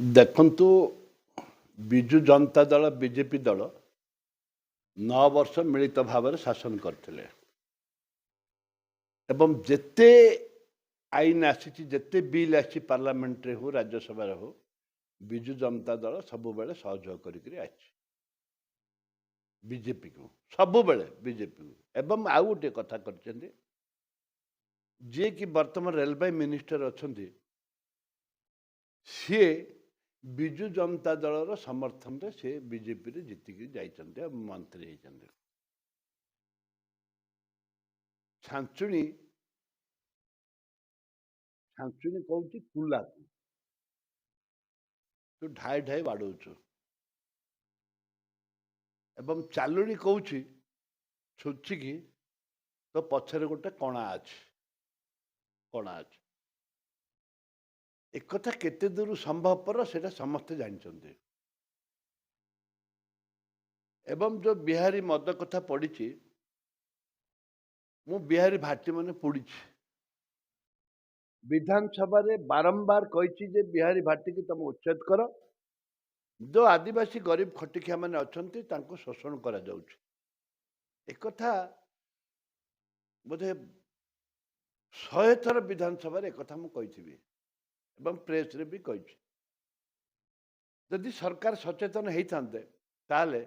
ଦେଖନ୍ତୁ, ବିଜୁ ଜନତା ଦଳ, ବିଜେପି ଦଳ 9 ବର୍ଷ ମିଳିତ ଭାବରେ ଶାସନ କରିଥିଲେ ଏବଂ ଯେତେ ଆଇନ ଆସିଛି, ଯେତେ ବିଲ୍ ଆସିଛି, ପାର୍ଲାମେଣ୍ଟରେ ହଉ, ରାଜ୍ୟସଭାରେ ହଉ, ବିଜୁ ଜନତା ଦଳ ସବୁବେଳେ ସହଯୋଗ କରିକିରି ଆସିଛି ବିଜେପିକୁ, ସବୁବେଳେ ବିଜେପିକୁ। ଏବଂ ଆଉ ଗୋଟିଏ କଥା କରିଛନ୍ତି, ଯିଏକି ବର୍ତ୍ତମାନ ରେଳବାଇ ମିନିଷ୍ଟର ଅଛନ୍ତି, ସିଏ ବିଜୁ ଜନତା ଦଳର ସମର୍ଥନରେ ସେ ବିଜେପିରେ ଜିତିକି ଯାଇଛନ୍ତି ଆଉ ମନ୍ତ୍ରୀ ହେଇଛନ୍ତି। ଛାଞ୍ଚୁଣି ଛାଞ୍ଚୁଣି କହୁଛି କୁଲାକୁ, ତୁ ଢାଏ ଢାଏ ବାଡ଼ଉଛୁ, ଏବଂ ଚାଲୁଣି କହୁଛି ଛୁଞ୍ଚିକି, ତୋ ପଛରେ ଗୋଟେ କଣା ଅଛି, କଣା ଅଛି। ଏକଥା କେତେ ଦୂର ସମ୍ଭବପର, ସେଇଟା ସମସ୍ତେ ଜାଣିଛନ୍ତି। ଏବଂ ଯେଉଁ ବିହାରୀ ମଦ କଥା ପଡ଼ିଛି, ମୁଁ ବିହାରୀ ଭାଟି ମାନେ ପୋଡ଼ିଛି। ବିଧାନସଭାରେ ବାରମ୍ବାର କହିଛି ଯେ ବିହାରୀ ଭାଟିକି ତମେ ଉଚ୍ଛେଦ କର। ଯେଉଁ ଆଦିବାସୀ ଗରିବ ଖଟିଖିଆ ମାନେ ଅଛନ୍ତି, ତାଙ୍କୁ ଶୋଷଣ କରାଯାଉଛି। ଏକଥା ବୋଧେ 100 ଥର ବିଧାନସଭାରେ ଏକଥା ମୁଁ କହିଥିବି ଏବଂ ପ୍ରେସରେ ବି କହିଛି। ଯଦି ସରକାର ସଚେତନ ହେଇଥାନ୍ତେ, ତାହେଲେ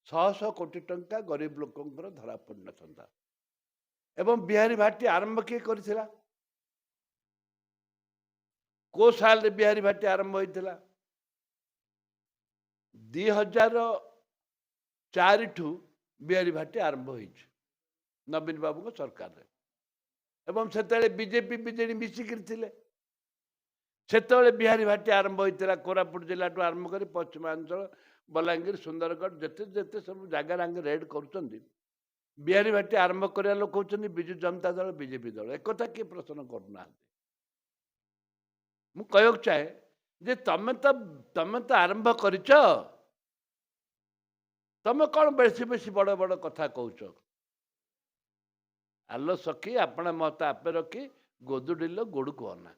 ଶହ ଶହ କୋଟି ଟଙ୍କା ଗରିବ ଲୋକଙ୍କର ଧରା ପଡ଼ିନଥାନ୍ତା। ଏବଂ ବିହାରୀ ଭାଟି ଆରମ୍ଭ କିଏ କରିଥିଲା? କୋଉ ସାଲରେ ବିହାରୀ ଭାଟି ଆରମ୍ଭ ହୋଇଥିଲା? 2004ଠୁ ବିହାରୀ ଭାଟି ଆରମ୍ଭ ହେଇଛି ନବୀନ ବାବୁଙ୍କ ସରକାରରେ ଏବଂ ସେତେବେଳେ ବିଜେପି ବିଜେଡି ମିଶିକିରି ଥିଲେ। ସେତେବେଳେ ବିହାରୀ ଭାଟି ଆରମ୍ଭ ହୋଇଥିଲା। କୋରାପୁଟ ଜିଲ୍ଲାଠୁ ଆରମ୍ଭ କରି ପଶ୍ଚିମାଞ୍ଚଳ, ବଲାଙ୍ଗୀର, ସୁନ୍ଦରଗଡ଼, ଯେତେ ଯେତେ ସବୁ ଜାଗାରେ ଆଙ୍ଗେ ରେଡ୍ କରୁଛନ୍ତି, ବିହାରୀ ଭାଟି ଆରମ୍ଭ କରିବା ଲୋକ ହେଉଛନ୍ତି ବିଜୁ ଜନତା ଦଳ, ବିଜେପି ଦଳ। ଏକଥା କିଏ ପ୍ରଶ୍ନ କରୁନାହାନ୍ତି। ମୁଁ କହିବାକୁ ଚାହେଁ ଯେ ତମେ ତ ଆରମ୍ଭ କରିଛ, ତମେ କ'ଣ ବେଶୀ ବେଶୀ ବଡ଼ ବଡ଼ କଥା କହୁଛ? ଆଲୋ ସଖୀ, ଆପଣା ମତ ଆପେ ରଖି ଗୋଦୁଡ଼ିଲ ଗୋଡ଼କୁ ଅନା।